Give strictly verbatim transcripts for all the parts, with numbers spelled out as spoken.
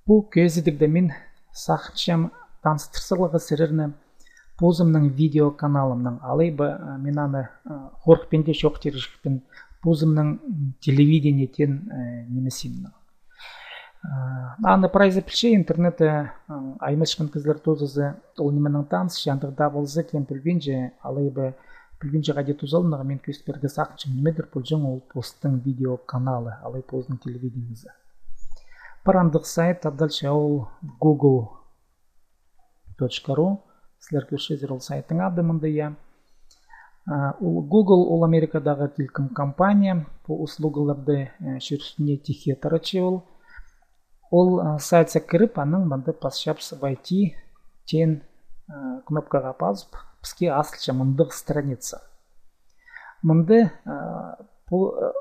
Пу кӧзідігде мин сағынчам таныстыр саларға сірерні позымның видеоканалымнаң. Алай ба, а, мин аны, а, хорыхпин даа чоохтирҷыхпын, позымның, м, телевидение теен, э, нимезімнең. А, аны прайзы пілче, интернетте, а, аймасчаң кізілер тоозазы ол нименең танысча, андағ даа полза, кем пілбинче, алай ба пілбинче хайди тоозаларны, мин кӧзіт пирерге сағынчам, нимедір полҷаң ол постың видеоканалы, алай позының телевидениезі. Пар андағ сайт, адалча ол google точка ру. Сірер кӧрчезер ол сайттың ады мында, я. А, ол Google, ол Америкадағы телеком-компания, пу услугаларды, э, чир ӱстӱне тикке таратча ол. Ол, а, сайтса кіріп, анаң мында пасчабыс войти теен, а, кнопкаға пазып, піске азылча мындағ страница. Мында, а, пу, а,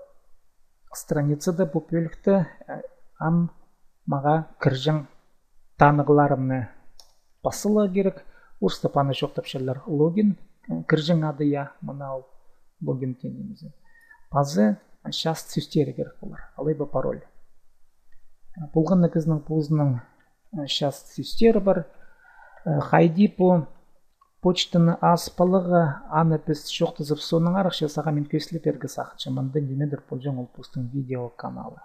страницада, пу пӧлікте, а, ам мағаа кірҷең танығларымны пас саларға кирек. Орыстап аны чоохтапчалар логин, э, кірҷең ады, я, мына ол логин теен нимезі. Пазы часть сӧстері кирек полар, алай ба пароль. Полған на кізінің позының, э, часть сӧстері пар. Э, хайди пу почтаны азып аларға, аны піс чоохтазып, соонаң арахча сағам мин кӧзіт пирерге сағынчам, мында нимедір полҷаң ол постың видеоканалы.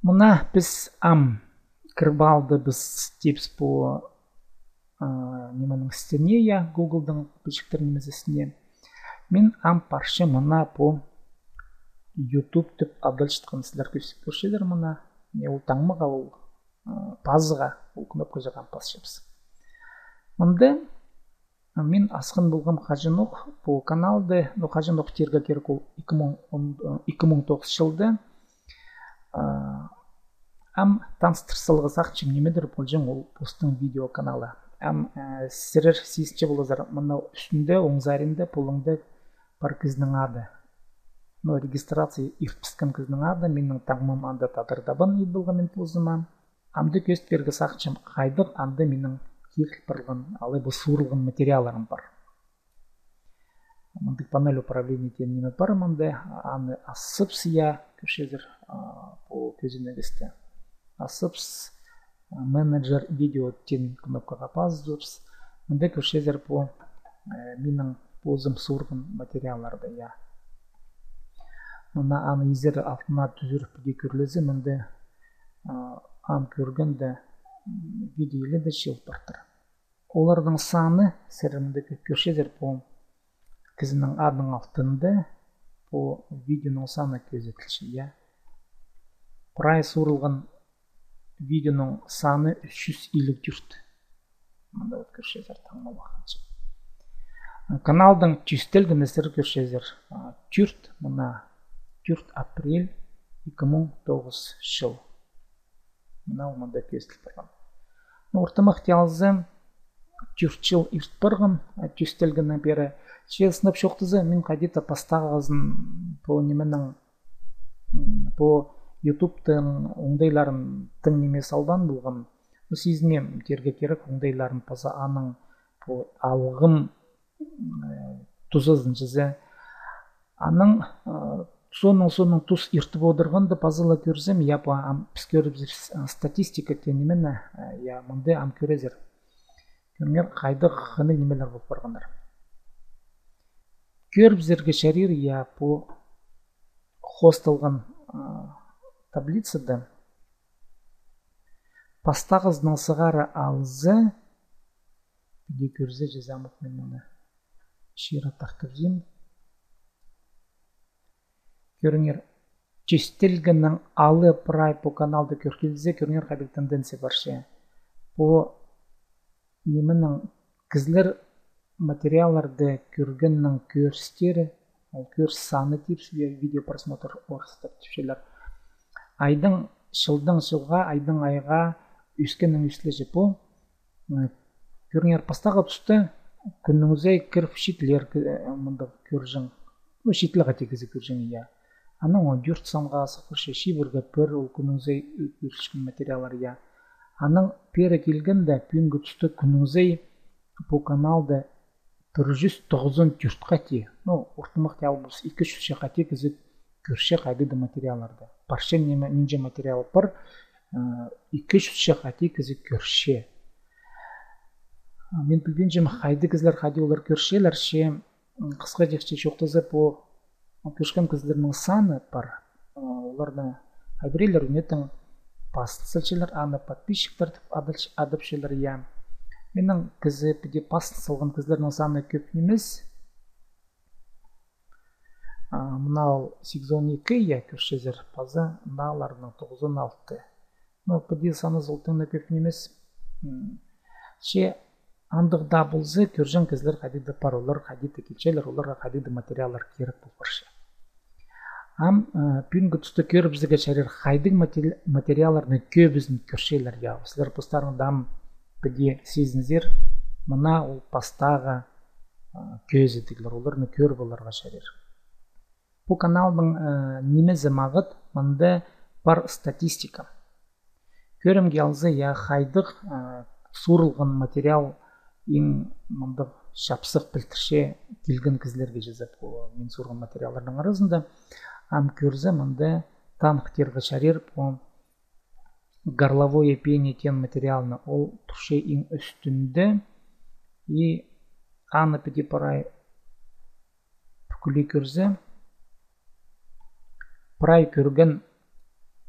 Мына піс ам кіріп алдыбыс тіпчебіс пу, а, нименің істіне, я, Гуглдың пічіктер нимезі істіне. Мин ам парчам мына пу YouTube тіп адалчатхан, сірер кӧс-, кӧрчезер мына. Не ол таңмаға, ол, а, пазыға, ол кнопка чағын пасчабыс. Мында мин асхан полғам хаҷанох пу каналды, ну, хаҷанох тирге кирек, ол ікі муң он, ікі муң тоғыс чылда. А, ам таныстыр саларға сағынчам, нимедір полҷаң ол постың видеоканалы. Ам, э, сірер сизінче поларзар, мына ӱстӱнде, оң саринда, полуңда пар кізінің ады. Ну, регистрация иртібіскен кізінің ады, минің таңмам анда Тадар Дабан ит полғам мин позыма. Амды кӧзіт пирерге сағынчам, хайдағ анда минің киріл парған, алай ба суурылған материалларым пар. Мындағ панель управления теен ниме пар мында, аны асыбыс, я, кӧрчезер, а, пу кӧзенегісті. Асыбыс, а, менеджер видео теен кнопкаға пазыбыс. Мында кӧрчезер пу, э, минің позым суурған материалларды, я. Мына аны изері алтына тӱзіріп піди кӧрілзе, мында, а, ам кӧргенде, м, видео иледе чыыл партыр. Оларның саны, сірер мында кӧ-, кӧрчезер, пу кізінің адының алтында пу видеоның саны кӧзіділче, я. Прай суурылған видеоның саны ӱс чӱс илиг тӧрт. Мында вот кӧрчезер, таңмалаханча. Каналдың тӧстелгені сірер кӧрчезер, а, тӧрт, мына, тӧрт апрель ікі муң тоғыс чыл. Мына ол мында кӧзіділ парған. Ну, ортымах тее алза, тӧрт чыл ирт парған, а, тӧстелгеннең пеер. Че сынап чоохтаза, мин хайди-да пастағызын пу нименің, м, пу ютубтың оңдайларын тың ниме салбаан полғам. Ну, сизінем, тирге кирек, оңдайларын паза аның пу алғым, э, тузазын чізе. Анаң, э, соонаң, соонаң тус иртіп одырғанда паза ла кӧрзем, я, пу ам піс кӧрібізер с-, э, статистика теен нимені, э, я, мында ам кӧрезер. Кӧріңер, хайдағ хынығ нимелер пол парғаннар. Кӧрібізерге чарир, я, пу хосталған, э, таблицада. Пастағызынаң сығара алза, піди кӧрзе, чізе амох мин мыны чирі тартып кӧрзем. Кӧріңер, тӧстелгеннің алы прай пу каналда кӧр килзе, кӧріңер, хайдағ тенденция парча. Пу нименің, кізілер материалларды кӧргеннің кӧрістері, ол кӧріс саны тіпче, ви-, видеопросмотр орыстап тіпчелер. Айдаң, чылдаң чылға, айдаң айға ӧскеннең ӧскілче пу. М, кӧріңер, пастағы туста кӱннің узай кіріп читілер, э, мындағ кӧрҷең. Ну, читіл хати кізі кӧрҷең, я. Анаң он тӧрт санға сығып парча, чибіргі пір, ол кӱннің узай ӧ-, ӧскілчеткен материаллар, я. Анаң пеер килгенде, пӱӱнгі туста кӱннің узай пу каналда пір чӱс тоғызон тӧрт хати. Ну, ортымах тее алыбыс, ікі чӱс хати кізі кӧрче хайдағ-да материалларны. Парча ниме, нинҷе материал пар, э, ікі чӱсче хати кізі кӧрче. А, мин пілбинчем, хайдағ кізілер хайди олар кӧрчелер, че, м, хысхаҷахча чоохтаза, пу кӧрчеткен кізілернің саны пар. А, оларны хай піреелер ӱнетін пазыл салчалар, аны подписчиктер тіп адалч-, адапчалар, я. Минің кізі піди пазыл салған кізілернің саны кӧп нимес. А, мына ол сигізон ікі, я, кӧрчезер, паза мыналарның тоғызон алты. Но піди саны ол тың на кӧп нимес. М, че андағ даа полза, кӧрҷең кізілер хайди-да пар, олар хайди-да килчелер, оларға хайди-да материаллар кирек пол парча. Ам, э, пӱӱнгі туста кӧрібізерге чарир, хайдағ матери-, материалларны кӧбізін кӧрчелер, я. Сірер постарың даа ам піди сизінзер, мына ол пастағы, э, кӧзідіглер, оларны кӧр поларға чарир. Пу каналдың, э, нимезі мағат, мында пар статистика. Кӧрімге алза, я, хайдағ, э, суурылған материал иң мындағ чапсых пілдірче килген кізілерге чізе пу мин суурған материалларның аразында. Ам кӧрзе, мында таныхтирға чарир пу горловое пение теен материалны, ол турча иң ӱстӱнде, и аны піди прай пӱкӱле кӧрзе, прай кӧрген,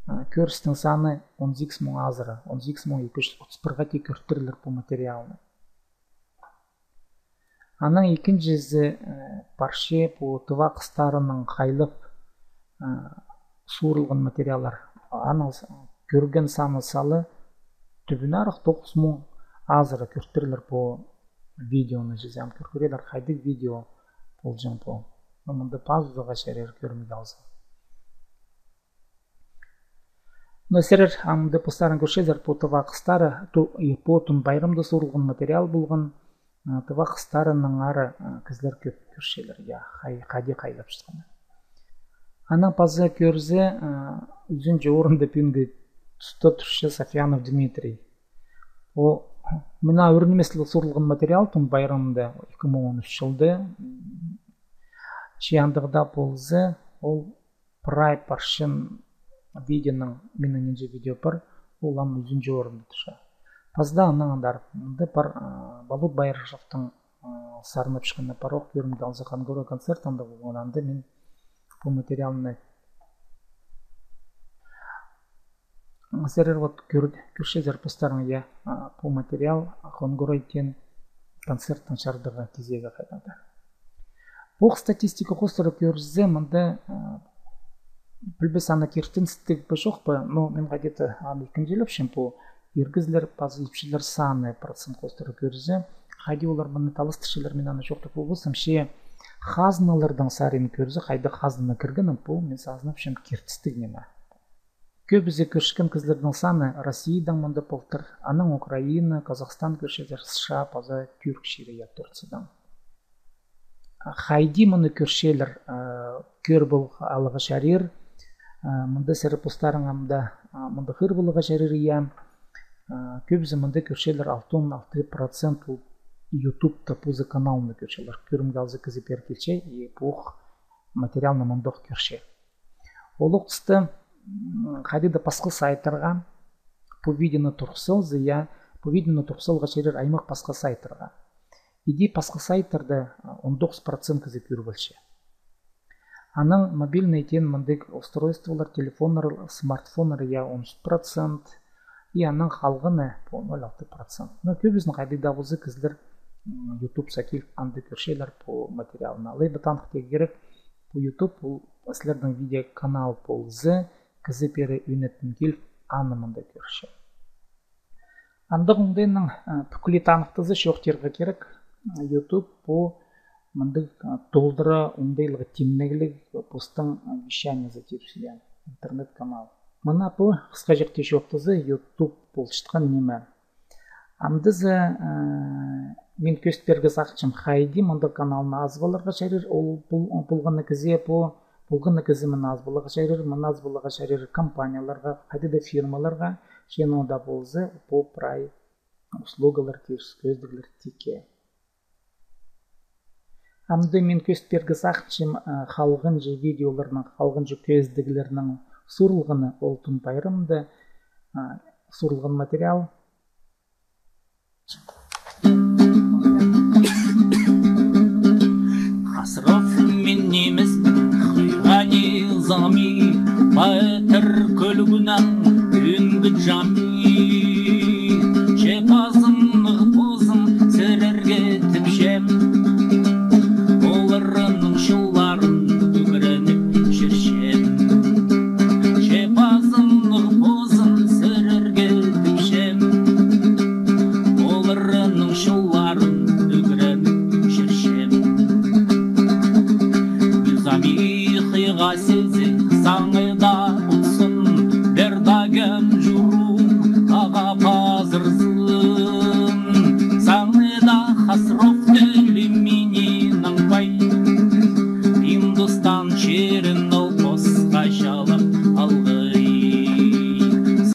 а, кӧрістің саны он сигіс муң азыра, он сигіс муң ікі чӱс отыс пір хати кӧртірлер пу материалны. Анаң ікінҷізі, э, парча пу тыва хыстарының хайлап, э, суурылған материаллар. Аның с-, кӧрген саны сала тӱбінарах тоғыс муң азыра кӧртірлер пу видеоны чізе. Ам кӧр кӧрелер, хайдағ видео полҷаң пу. Ну, мында пазарға чарир кӧрімге алза. Но сірер ам мында постарың кӧрчезер, пу тыва хыстары, ту-, и пу Тун пайрамда суурылған материал полған, а, тыва хыстарының ары, а, кізілер кӧп кӧрчелер, я, хай-, хайди хайлапчатханын. Анаң паза кӧрзе, а, ӱзінҷі орында пӱӱнгі туста турча Сафьянов Дмитрий. Ол мына ӱр нимес ле суурылған материал Тун пайрамында, ікі муң он ӱс чылда. Че андағ даа полза, ол прай парчан видеоның, минің нинҷе видео пар, ол ам ӱзінҷі орында турча. Паза даа анаң андар, мында пар, а, Балут Байрашевтің, а, сарнапчатханы пар ох, кӧрімге алза, Хонгорай концерт анда полған, анда мин пу материалны Сірер вот кӧр-, кӧрчезер постарың, я, а, пу материал Хонгорай теен концерттің чардығы кизегі хайдағ-да. Пу статистика хоостыра кӧрзе, мында, а, пілбес, аны киртіністіг бе, чох па, но мин хайди-да аны ікінҷілепчем, пу ир кізілер паза ипчілер саны процент хоостыра кӧрзе, хайди олар мыны таластырчалар, мин аны чоохтап полбаспын, че хазналарның сарин кӧрзе, хайдағ хазнаны кіргенін, пу мин сағынчам киртістіг ниме. Кӧбізі кӧрчеткен кізілернің саны Россиядаң мында полтыр, анаң Украина, Казахстан кӧрчезер, США паза Тӱрк чирі, я, Турциядаң. Хайди мыны кӧрчелер, а, кӧр пол аларға чарир, а, мында сірер постарың ам даа, а, мында хығыр поларға чарир, я. А, кӧбізі мында кӧрчелер, алтон алты процент ол Ютубта позы каналны кӧрчелер. Кӧрімге алза, кізі пеер килче, и пу материалны мындох кӧрче. Ол ох туста, м, хайди-да пасха сайттарға пу видеоны турғыс салза, я, пу видеоны турғыс саларға чарир аймах пасха сайттарға. Иди пасха сайттарда, а, он тоғыс процент кізі кӧр полча. Анаң мобильный теен мындағ устройстволар, телефоннар, смартфоннар, я, он ӱс процент, и анаң халғаны по ноль алты процент. Но кӧбізін хайди-да полза кізілер, м, Ютуб саа киліп, анда кӧрчелер пу материалны. Алай ба таныхтирға кирек, пу Ютуб ол сірернің видеоканал полза, кізі пеер ӱнетін киліп, аны мында кӧрче. Андағ оңдайнаң, а, пӱкӱле таныхтаза, чоохтирға кирек, а, Ютуб пу мындағ, а, толдыра оңдайлығ тимнегліг, а, постың, а, вещаниезі тіпче, я, интернет-канал. Мына пу хысхаҷахти чоохтаза Ютуб полчатхан ниме. Амды за, э, мин кӧзіт пирерге сағынчам, хайди мындағ каналны азып аларға чарир, ол пол-, полған на кізее, по-, полған на кізее мыны азып аларға чарир, мыны азып аларға чарир компанияларға, хайди-да фирмаларға, че ноо даа полза, по прай услугалар, кӧзідіглер тикке. Амды мин кӧзіт пирерге сағынчам, а, халғанҷы видеоларның, халғанҷы кӧзідіглернің сурылғаны ол Тун пайрамда, а, сурылған материал. Хасров мин нимеспін, хыйға низами, патыр кӧлгӱннең ӱнгі чам.